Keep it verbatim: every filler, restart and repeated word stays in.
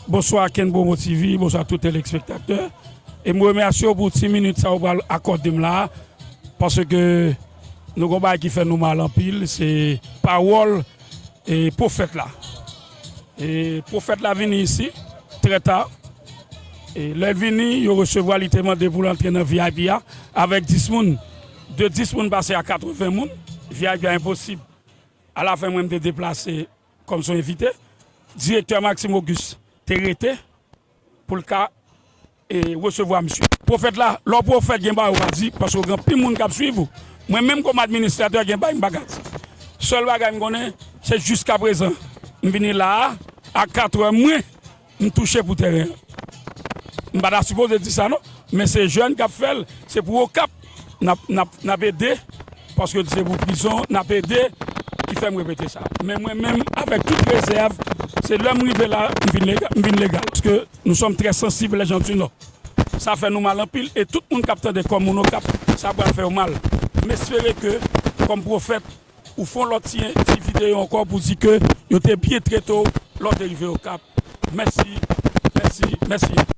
Bonswa Ken Promo T V, bonswa tout telespektatè. E m remèsye w pou ti minit sa ou pral akòde m la, paske nou gon bagay ki fè nou mal anpil, se pawòl e pwofèt la. E pwofèt la vini isi trè ta. E lè l vini, yo resevwa li te mande pou l antre nan V I P a avèk dis moun. De dis moun pase a katreven moun. V I P a enposib. Alafen mwen m te deplase kòm se yon envite. Direktè Maxime Auguste te rete pou l ka e resevwa misye. Pwofèt la, lè w pwofèt gen bagay ou pa di, paske gen anpil moun k ap swiv ou. Mwen menm kòm administratè gen bagay m pa ka di. Sèl bagay m konnen, se jiskaprezan m vini la a, a katrè mwen, m touche pou tèren an. M pa ta sipoze di sa non, men se jèn k ap fè l, se pou Okap n ap, n ap, n ap ede, paske se pou prizon n ap ede, ki fè m repete sa. Men mwen menm, avèk tout rezèv, se lè m rive la, m vin legal, m vin legal. Paske nous sommes très sensibles, les gens du Nord. Sa fè nou mal anpil, e tout moun k ap tande kòm moun Okap, sa pral fè yo mal. M espere ke, kòm pwofèt, ou fè yon lòt ti, ti videyo ankò pou di ke yo te byen trete w lè w te rive Okap. Mèsi, mèsi, mèsi.